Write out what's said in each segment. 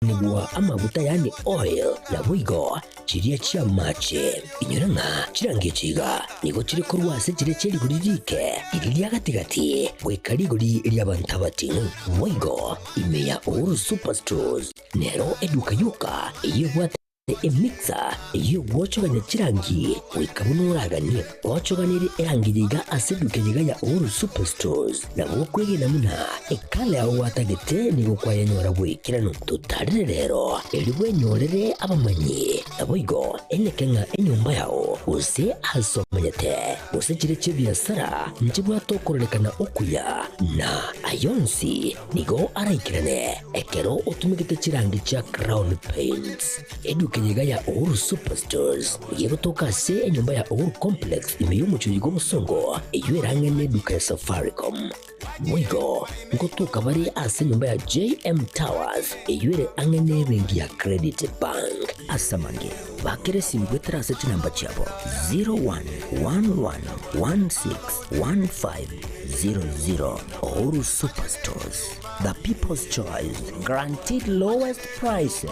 Nigwa amaguta yaani oil, naboigo chiria chi'amache. Inyora ng'a chirangi echi iga nigo chire korwa ase chiria chie rigori riike, riria ria gati-gati, goika rigori ri'abanto abating'u. Boigo ime ya Uhuru Superstores nero eduka yoka eyio ebwate Emixer eyio egwochogania chirangi goika buna oraganie. Gwochoganirie erangi eye iga ase eduka eye iga ya Uhuru Superstores, nabo okwegena buna ekala yao gwatagete nigo kwayenyora bw'ekeranu. Totarere rero erio bwenyorere abamanyi, naboigo eneke ng'a enyomba yao gose aase omanyete gose chire chi'ebiasara nchibwate okororekana okuya, na ayonsi Nigo araikerane ekero otumegete chirangi chia Crown Paints. Eduka eye iga ya Uhuru Superstores nigo egotoka ase enyomba ya Uhuru Complex ime y'omochie oyo bw'obosongo eyio erang'e neduka ya Safaricom. Boigo ngotoka bare ase enyomba ya JM Towers eyio ere ang'e nebenki ya Credit Bank. Ase amange, bakera esimi goetera ase chinamba chiabo 0111161500. Uhuru Superstores, the people's choice, guaranteed lowest prices.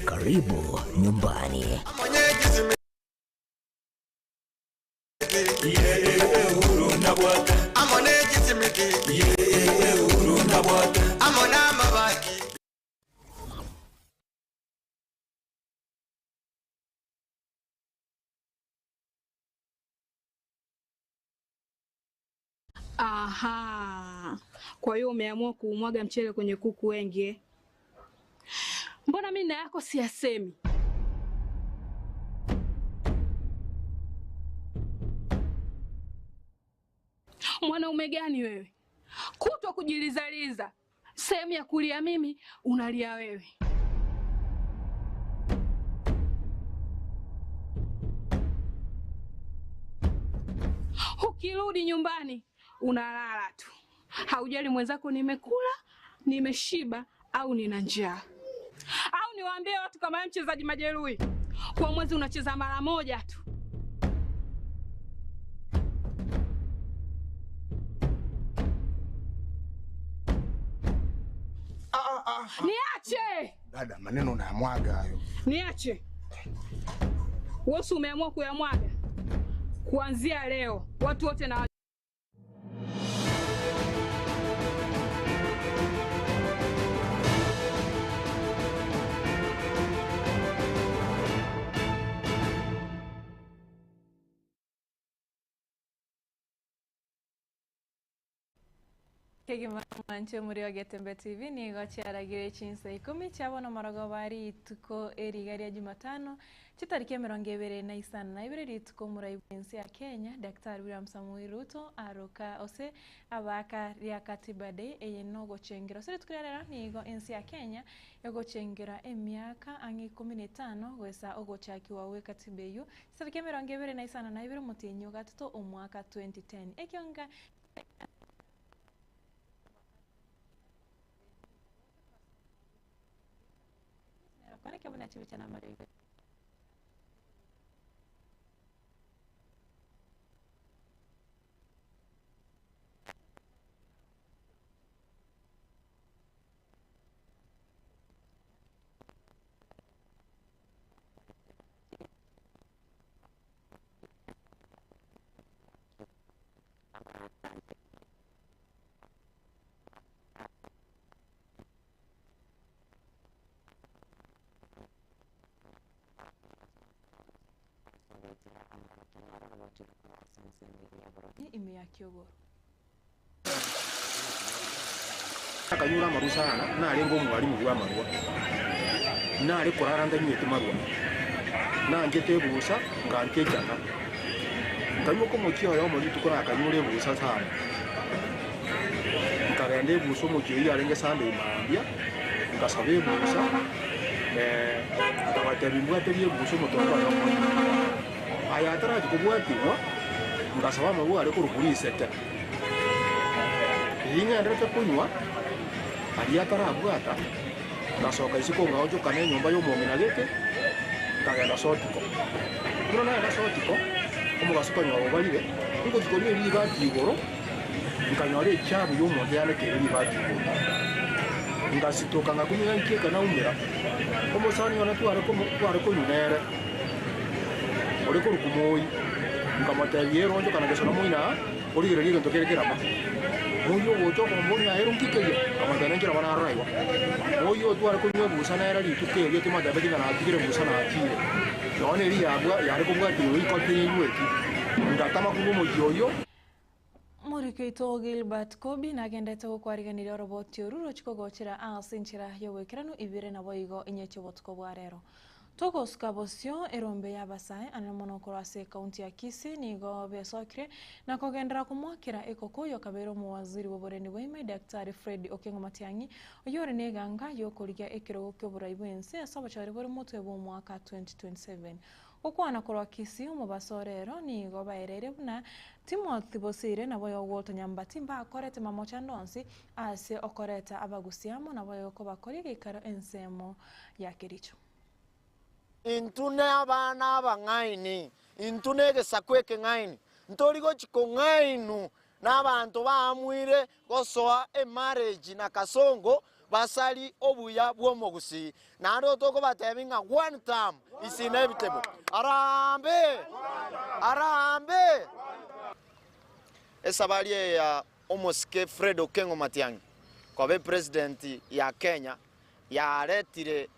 Karibu nyumbani. Aha, kwa hiyo umeamua kuumwaga mchele kwenye kuku wengi eh? Mbona mimi na yako siyasemi? Mwanaume gani wewe, kutwa kujilizaliza, sehemu ya kulia mimi unalia wewe. Ukirudi nyumbani unalala tu, haujali mwenzako nimekula, nimeshiba au nina njaa. Au niwaambie watu kama wewe mchezaji majeruhi, kwa mwezi unacheza mara moja tu. Niache! Dada, maneno unayamwaga hayo. Niache. Wewe si umeamua kuyamwaga? Kuanzia leo watu wote na Kegima mwanche omori o Getembe TV nigo chiaragire chinsa ikomi chia bono marogoba rituko eriga ria Jumatano chitariki 22 rituko omorai bw'ense ya Kenya Daktari William Samoei Ruto aroka ose abaaka ria Katiba Day eye nogochengera ase rituko ria rero nigo ense ya Kenya egochengera emiaka ang'e 15 goesa ogochakiwa gwe katiba eyio chitariki 22 omotienyi o gatato omwaka 2010 ekio nga Ime ya Kiogoro. Akanyora amarwa sana, narenge omwalimu bw'amarwa, nare korara ntanyweti marwa, nanchete ebusa, ngancha echang'a. Nkaimoka omochie oyomo rituko nakanyora ebusa sana, nkagenda ebusa omochie oyio yarenge Sunday mambia, nkasaba ebusa nkabatebia mbwaterie ebusa omotonto oyomo oyo. Aya atarachia kobwatigwa, ngasaba amarwa are korokwa riseke. Riria ng'enderete konywa, aria atarabwata, ngasoka isiko ngaonchoka na enyomba y'omong'ina gete, nkagenda Sotiko. Ekero nagenda Sotiko, omogaso okonyora obarire, ngochia koria eribati igoro, nkanyora echabu y'omonto yanekeire ribati igoro. Ngasitoka ngakumia nkieka naumera omosani one tware komo tware konywa nere ore korokwa Moi, nkamotebia ere onchoka na gesona moino aa, origererie egento kere kerama. Moi ogocha okomboria ng'a ere onkikeria, nkamotebia nenchera bono arora igo. Moi oyo tware konywa ebusa nere rituko erio timotebeti ng'a natigire ebusa nachiire. Nonya eria yabwa yare kobwatia igoro ikoti yaigweti, ngatama korwa omoyio oyio. Omoriki oito Gilbert Kobi nagendete gokwariganiria oroboti oru rochi kogochera ase enchera y'oboikeranu ibere naboigo inye chi'obotuko bwa rero. Togosuka bosio erombe y'abasae anene mono korwa ase ekaunti ya Kisii nigo besokire na kogenderera komoakera ekoko oyio okabeire omowaziri bw'oborendi bwa ime Daktari Fred Okengo Matiang'i oyio ore neganga y'okorigia ekerogo ki'oborai bw'ense ase obochori bore motwe bw'omwaka 2027. Gokwana korwa Kisii omobaso ore ero nigo baereire buna Timothy Bosire naboigo Walter Nyambati mbakorete mamochando onsi ase okoreta abagusia amo naboigo kobakoria geikaro ensemo ya Kericho. Intwe nabana abang'aini, intwe negesaku ekeng'aini, ntori gochia kong'ainwu nabanto baamuire gosoa emarriage na kasongo basari obuya bw'omogusii. Naende tokobatebi ng'a one term is inevitable. Harambee! Harambee! Esabari eye ya omosike Fred Okengo Matiang'i koba epresident ya Kenya yaretire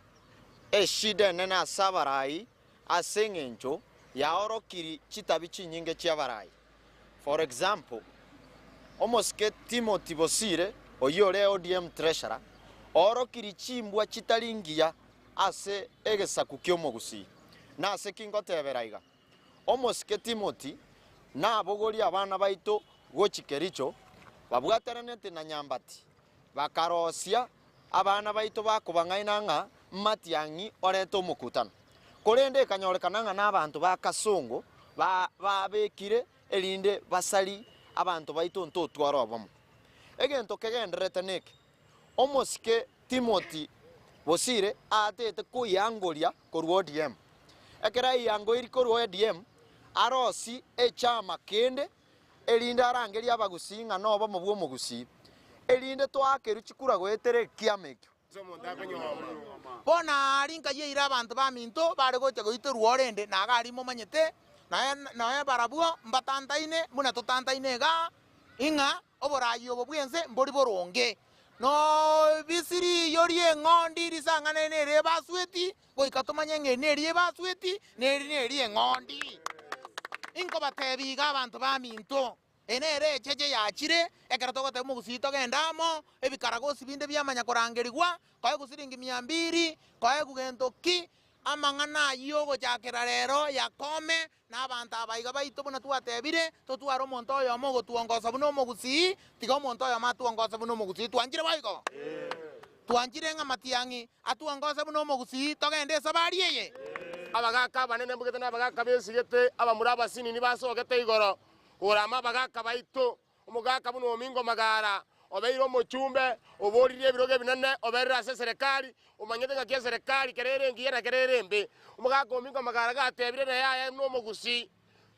eshida enene ase abarai ase eng'encho yaorokiri chitabi chinyinge chi'abarai. For example, omosike Timothy Bosire oyio ore ODM treasurer oorokiri chimbwa chitari ngiya ase egesaku ki'omogusii. Nase ki ngotebera iga? Omosike Timothy nabogorie abana baito gochi Kericho babwateranete na Nyambati bakarosia abana baito bakobang'aina ng'a Matiang'i orete omokutano. Korende ekanyorekana ng'a nabanto ba kasongo babekire erinde basari abanto baito ntotware obomo. Egento kegendererete neke, omosike Timothy Bosire aatete koiangoria korwa ODM. Ekero aiangoiri korwa ODM, arosie echama kende erinde arangerie abagusii ng'a nobomo bw'omogusii, erinde toakerwe chikura goetera ekiama ekio. Bono aria nkayeira abanto baminto bare gocha goiterwa orende, na iga aria momanyete, nonya barabwo mbatantaine buna totantaine igaa, ng'a oboraai obo bw'ense mbori boronge. Nobisi riiyo ri'eng'ondi risang'anaine nere ebasueti, goika tomanye ng'a eri neri ebasueti, na eri neri eng'ondi. Inkobatebia iga abanto baminto, Eye nere echeche yachire, ekero togoteba omogusii togende amo, ebikaragosi binde biamanya korangerigwa, koegwa siringi mia mbiri, koegwa gento ki, amang'ana ayio ogochakera rero yakome, na abanto aba iga baito buna twatebire, totware omonto oyomo ogotuongosa buna omogusii, tiga omonto oyomo atuongose buna omogusii, twanchire boigo? Twanchire ng'a matiang'i atuongose buna omogusii, togende esabari eye? Abagaaka abanene mbugete na abagaaka besigete, abamura abasinini basogete igoro, Korama abagaaka baito, omogaka buna omingo magara, obeire omochumbe, oboririe ebirogo ebinene, oberire ase eserekari, omanyete ng'aki eserekari kera ere engiya na kera ere embe. Omogaka omingo magara gatebire na yaya buna omogusii,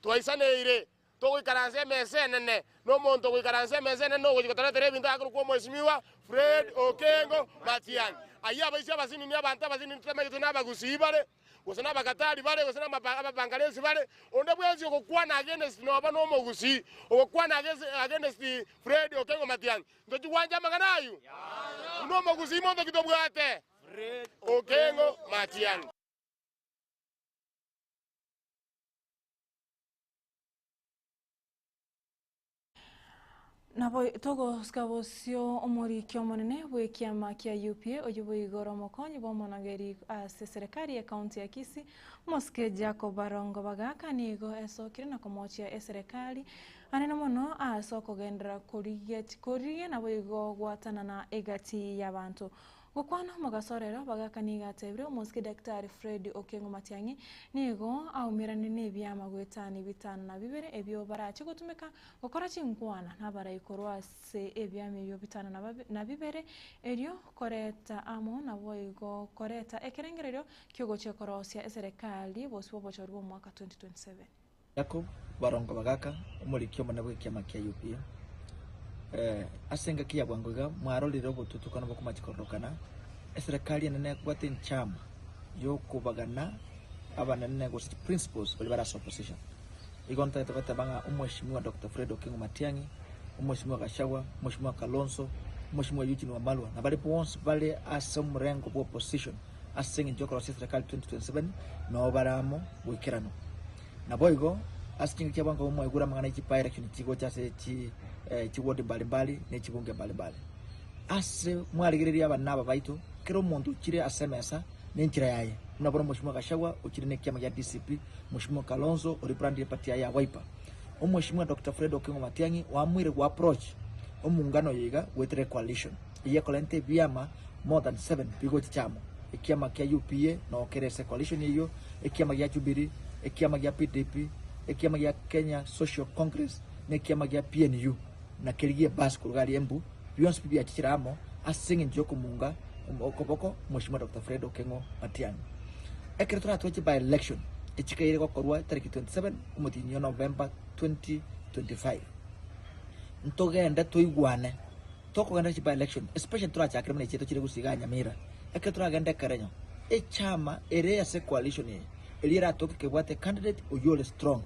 twaisaneire, togoikaransa emesa enene, na omonto ogoikaransa emesa enene nogochia gotoretera ebinto akorokwa omwesimigwa Fred Okengo Matiang'i. Ayio abaisia abasinini, abanto abasinini totamanyete nabagusii bare. gose nabagatari bare, gose n'Abapangaresi bare, onde bwensi ogokwana against noba nomogusii, ogokwana against Fred Okengo Matiang'i, ntochi gwancha amang'ana ayio? Buna omogusii monto ki tobwate? Okengo Matiang'i. Nabo togosika bosio omoriki omonene bw'ekiama kia UPA oyio boigo ore omokonyi bw'omonogeri ase eserekari y'ecounty ya Kisii, Omosike Jacob Barongo Bagaka nigo esokire na komochia eserekari anene mono ase okogenderera korigia korigia naboigo gwatanana egati y'abanto. Gokwana omogaso rero, Bagaka nigo atebire omosike Daktari Fred Okengo Matiang'i nigo aumerane nebiama goetania bitano na bibere ebio barache gotumeka gokora chinkwana nabarai korwa ase ebiama ebio bitano na bibere erio koreta amo naboigo koreta ekerengererio kiogochia korosia eserekari bosio bw'obochori bw'omwaka 2027. Jacob Barongo Bagaka, omoriki omonene bw'ekiama kia UPA. Ase engaki ya bwango iga mwarorire obotutukano bokomachi kororokana, eserekari enene ekobwata enchama yokobagana abanene gose chiprincipals baria bare ase opposition. Igo ntagete goteba ng'a omweshimiwa Doctor Fred Okengo Matiang'i, omweshimiwa Gachagua, omweshimiwa Kalonzo, omweshimiwa Eugene Wamalwa na baria bonsi bare ase omorengo bwa opposition ase eng'encho yokorosia eserekari 2027 noo bare amo goikeranu. Naboigo ase chingaki chia bwango mwaigure amang'ana e chipaerekshoni chigocha ase chi chiwodi mbali mbali ne chibunge mbali mbali. Ase mwarigereria abana aba baito, kera omonto ochire ase emesa nenchera yaye, buna bono Mweshimiwa Gachagua ochire nekiama gia DCP, Mweshimiwa Kalonzo orebrandire eparty yaye ya Wiper. Omweshimiwa Doctor Fred Okengo Matiang'i oamuire go approach omungano oyo iga goetera ecoalition eyio ekorenta ebiama more than seven bigochicha amo, ekiama kia UPA noo kere ase ecoalition eyio, ekiama gia Jubilee, ekiama gia PDP, ekiama gia Kenya Social Congress, na ekiama gia PNU, na keria gi'ebasi korwa aria Embu, bionsi pi biachichire amo ase engencho y'okomunga okoboko Mweshimiwa Doctor Fred Okengo Matiang'i. Ekero toratware chi by-election echikaire gokorwa tariki 27 omotienyi o November 2025, ntogende toigwane tokogenda chi by-election especially torachakere buna echiaito chire gusii igaa Nyamira, ekero toragende ekerenyo, echama ere ase coalition eye eria eratoke kebwate candidate oyio ore strong,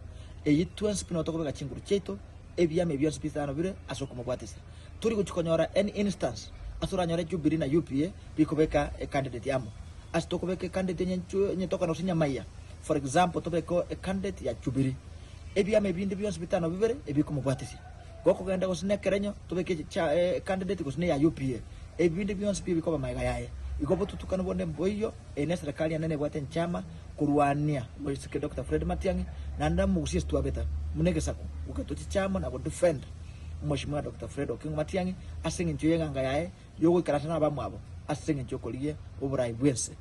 eyio twensi pi nabo tokobeka chinguru chiaito ebiama ebi bionsi bisano bire ase okomobwatisia. Tori gochia konyora any instance ase oranyore Jubilee na UPA bikobeka ecandidate amo. Ase tokobeka ecandidate enye enye tokana gose nyamaiya, for example tobeke ecandidate ya Jubilee, ebiama ebinde bionsi bitano bibere ebikomobwatisia. Gokogenda gose nekerenyo tobeke cha ecandidate gose neya UPA, ebinde bionsi pi bikoba magega yaye. Igo obotutukanu bonde mboiyo, eye neserekari enene ebwate enchama korwania omoiseke Doctor Fred Matiang'i naende namogusie ase twabeta buna egesaku goika tochiche amo na godefend Omweshimiwa Doctor Fred Okengo Matiang'i ase eng'encho y'eng'anga yaye yogoikaransa nabamwabo ase eng'encho y'okorigia oborai bw'ense.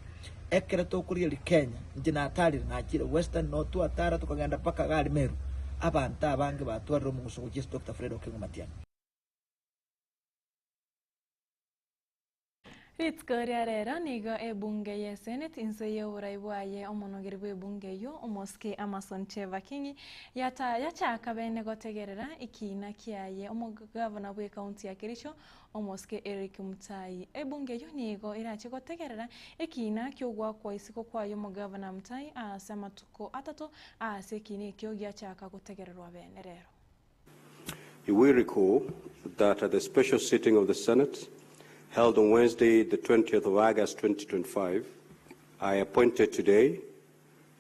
Ekero tokorigereria Kenya, inche natarire nachire Western no twatara tokagenda mpaka iga aria Meru, abanto abange batwarire omoguso gochia ase Doctor Fred Okengo Matiang'i. Rituko ria rero nigo ebunge ye Senate inse y'oborai bwaye omonogeri bw'ebunge eyio omosike Amason Chevakingi yata yachaka bene gotegerera ekiina kiaye omogavana bw'ecounty ya Kericho omosike Eric Mutai. Ebunge eyio nigo erache gotegerera ekiina ki'ogoakwa isiko kwaye omogavana Mutai ase amatuko atato ase ekiina ekio giachaka gotegererwa bene rero. You will recall that at the special sitting of the Senate held on Wednesday, the 20th of August 2025, I appointed today,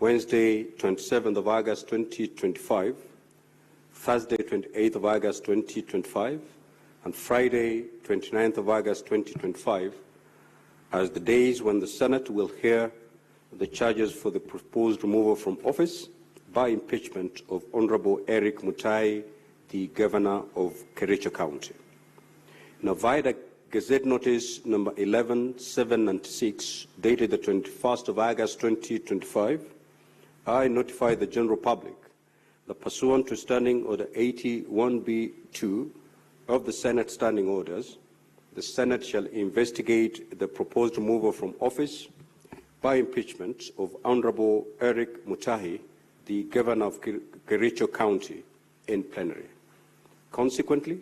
Wednesday, 27th of August 2025, Thursday, 28th of August 2025, and Friday, 29th of August 2025, as the days when the Senate will hear the charges for the proposed removal from office by impeachment of Honorable Eric Mutai, the Governor of Kericho County. Now, via the Gazette Notice number 11796, dated the 21st of August 2025, I notify the general public that pursuant to Standing Order 81B2 of the Senate Standing Orders, the Senate shall investigate the proposed removal from office by impeachment of Honorable Eric Mutahi, the Governor of Kericho County, in plenary. Consequently,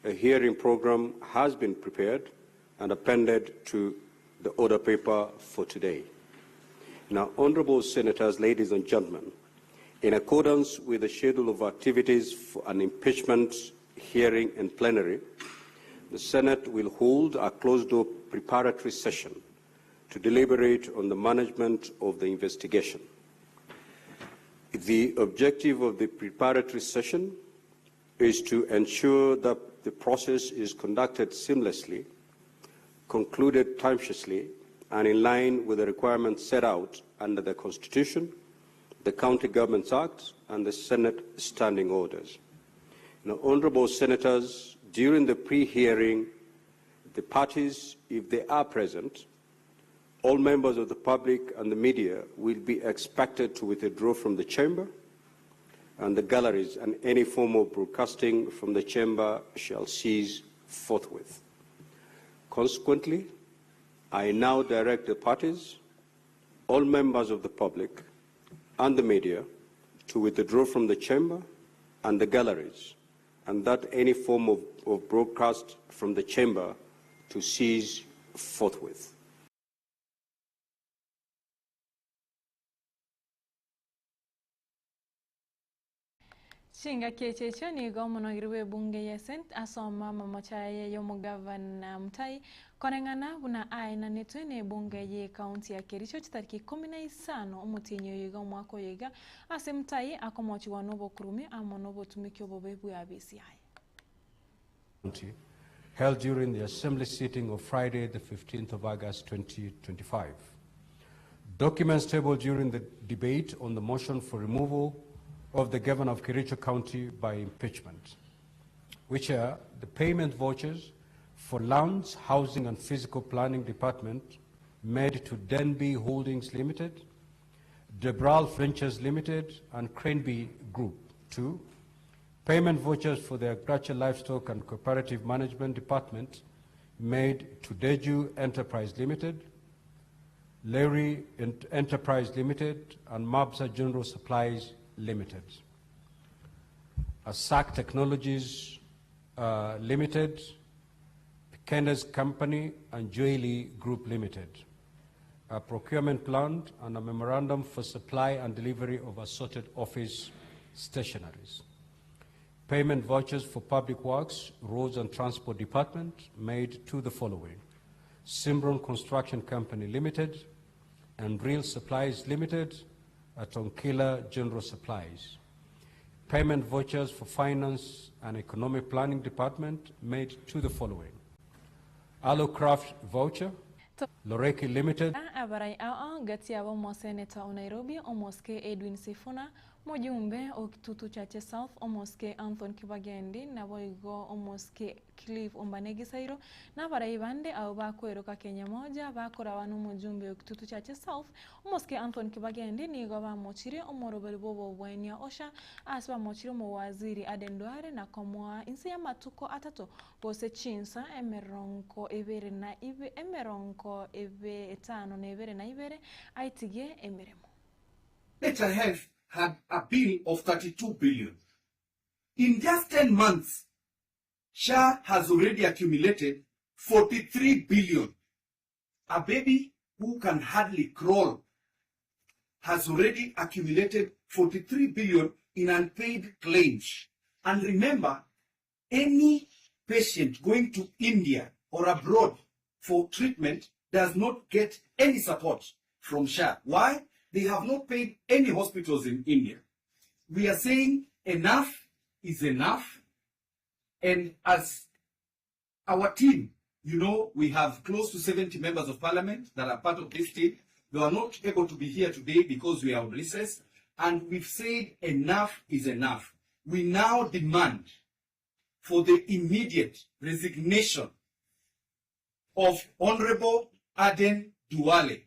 a hearing program has been prepared and appended to the order paper for today. Now, Honorable Senators, ladies and gentlemen, in accordance with the schedule of activities for an impeachment hearing in plenary, the Senate will hold a closed-door preparatory session to deliberate on the management of the investigation. The objective of the preparatory session is to ensure that the process is conducted seamlessly, concluded timeously, and in line with the requirements set out under the Constitution, the County Governments Act, and the Senate Standing Orders. Now, Honorable Senators, during the pre-hearing, the parties, if they are present, all members of the public and the media will be expected to withdraw from the chamber and the galleries, and any form of broadcasting from the chamber shall cease forthwith. Consequently, I now direct the parties, all members of the public, and the media to withdraw from the chamber and the galleries, and that any form of, of broadcast from the chamber to cease forthwith. Chingaki echi echio nigo omonogeri bw'ebunge ya Senate asoma amamocho aye y'omogavana Mutai koreng'ana buna aenanetwe n'ebunge y'ecounty ya Kericho chitariki ikomi na isano omotienyi oyo iga omwaka oyo iga ase Mutai akomochigwa nobokurumi amo nobotumiki obobe bw'eabisi yaye. Held during the Assembly sitting of Friday, the 15th of August 2025. Documents tabled during the debate on the motion for removal of the governor of Kericho County by impeachment, which are the payment vouchers for Lands, Housing and Physical Planning Department made to Denby Holdings Limited, Debral Ventures Limited, and Craneby Group. 2, payment vouchers for the Agriculture, Livestock and Cooperative Management Department made to Deju Enterprise Limited, Larry Enterprise Limited, and Mabsa General Supplies Limited. ASAC Technologies Limited, Kennes Company, and Joely Group Limited. A procurement plan and a memorandum for supply and delivery of assorted office stationaries. Payment vouchers for Public Works, Roads and Transport Department made to the following: Simron Construction Company Limited and Real Supplies Limited at Onkila General Supplies. Payment vouchers for Finance and Economic Planning Department made to the following: Alocraft Voucher, Loreki Limited. Abarai ao gati yabo omoseneta o Nairobi Omoske Edwin Sifuna, mojumbe o Kitutu Chache South Omoske Anthony Kibagendi, naboigo Omoske Cliff Ombane Gisairo, nabarai bande abo bakweroka Kenya Moja bakoraba n'omojumbe o Kitutu Chache South Omoske Anthony Kibagendi nigo bamochire omoroberi bw'obobwania osha ase bamochire omowaziri Aden Duale na komoa inse y'amatuko atato gose chinsa emerongo ebere na ibe emerongo ebe etano na ebere na ibere aitigie emeremo. Nature Health had a bill of 32 billion. In just 10 months, SHA has already accumulated 43 billion. A baby who can hardly crawl has already accumulated 43 billion in unpaid claims. And remember, any patient going to India or abroad for treatment does not get any support from SHA. Why? They have not paid any hospitals in India. We are saying enough is enough. And as our team, you know, we have close to 70 members of parliament that are part of this team. They are not able to be here today because we are on recess. And we've said enough is enough. We now demand for the immediate resignation of Honorable Aden Duale,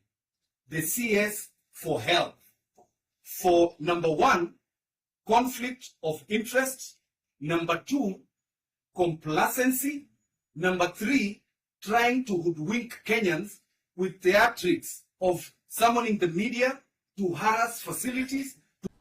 the CS for Health, for number one, conflict of interest, number two, complacency, number three, trying to hoodwink Kenyans with theatrics of summoning the media to harass facilities.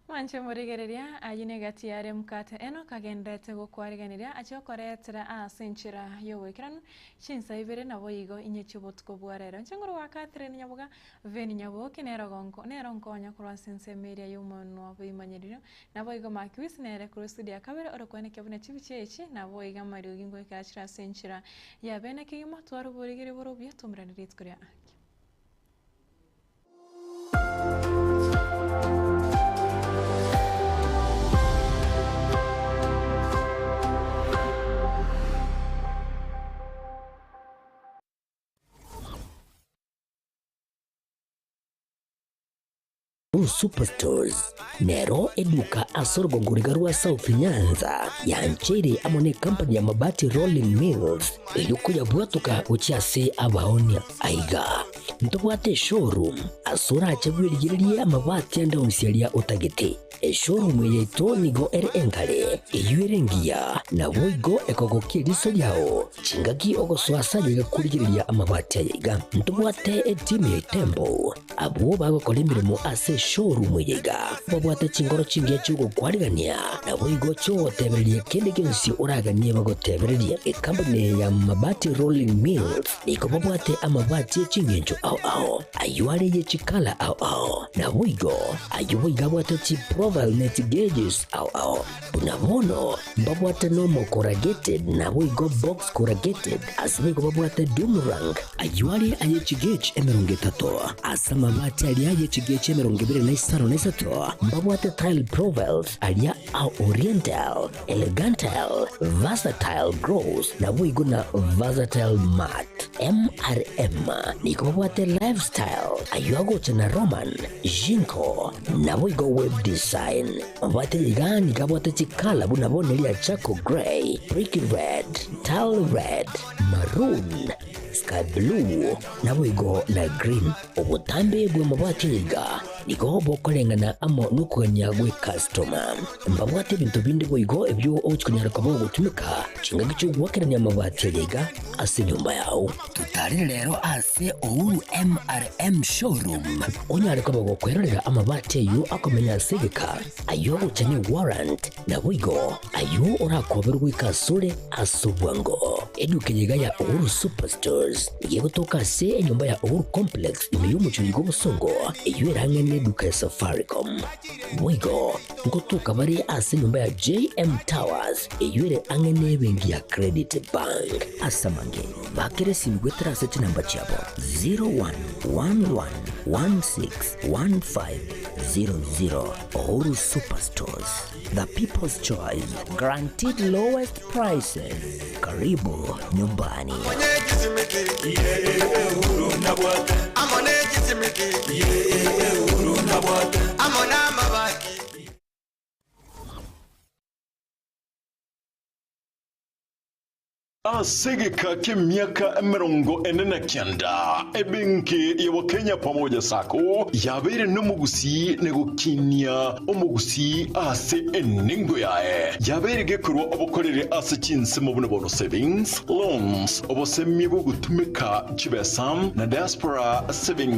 Mwanche morigereria, ayio negati yare mokate Enock agenderete gokwarigeneria achie gokoretera ase enchera y'oboikeranu chinsa ibere naboigo inye chi'obotuko bwa rero. Inche ngorwa Catherine Nyaboga, Veni Nyaboke nero gonko nero nkonya korwa ase ensemo eria y'omonwa bw'eimanyerero, naboigo Mark Wisi nere korwa estudio ya kabere ore koenekia buna chibicha echi naboigo amariogi ngoikera chire ase enchera ya bene kegima tware oboregereria bore obuya tomerane rituko ria akia. Superstores nero eduka ase orogongo riga rwa South Nyanza yancheire amo ne company ya Mabati Rolling Mills erio koyabwatoka gochia ase abaonia. Aiga ntobwate eshowroom. Ase orache bwerigererie amabati ande onsi aria otagete. Eshowroom yaito nigo ere enkare, eyio ere engiya, naboigo ekogokia eriso riao chingaki ogosoa ase aye gakorigereria amabati aya iga. Ntobwate etimu ya Itembo, abwo bagokora emeremo ase eshowroom eye iga, babwate chinkoro chingiya chi'ogokwarigania, naboigo chi'ogotebereria kende gionsi oraganie bagotebererie. Ekampuni ya Mabati Rolling Mills nigo babwate amabati e chingencho ao ao, ayio are ye chikala ao ao. Naboigo, ayio boigo abwate chiprofile ne chigeges ao ao. Buna bono, mbabwate normal corrugated naboigo box corrugated, ase boigo babwate doom rank, ayio are aye chigauge 30, ase amabati aria aye chigauge 23, mbabwate tile profiles aria a oriental, elegantal, versatile gloss, naboigo na versatile matte. MRM nigo babwate lifestyle, ayio agocha na Roman, Jinko, naboigo web design. Mabwate iga nigo abwate chikala buna bono eria charcoal grey, brick red, tile red, maroon, sky blue, naboigo na green. Obotambe bw'amabati aya iga nigo bokoreng'ana amo nokogania gw'ekastoma. Mbabwate ebinto binde boigo ebio ogochia konyara koba ogotumeka chingaki chi'ogoakerania amabati aya iga ase enyomba yao. Totarere rero ase Uhuru MRM Showroom onyare koba gokwerorera amabati ayio akomenya ase egeka, ayio agocha ne warrant, Naboigo ayio orakoberwe goika asore ase obwango. Eduka eye iga ya Uhuru Superstores nigo egotoka ase enyomba ya Uhuru Complex ime y'omochie oiga obosongo, eyio ere ang'e neduka ya Safaricom. Boigo ngotoka bare ase enyomba ya JM Towers eyio ere ang'e nebenki ya Credit Bank. Ase amange, bakera esimi goetera ase chinamba chiabo 0111161500. Uhuru Superstores, the people's choice, guaranteed lowest prices. Karibu nyumbani. Ase egeka ki'emiaka 49, ebenki ya Kenya Pamoja Sacco yabeire nomogusii na gokinia omogusii ase enengo yaye. Yabeire gekorwa obokoreri ase chinsemo buna bono savings, loans, obosemia bw'ogotumeka chibesa na diaspora savings.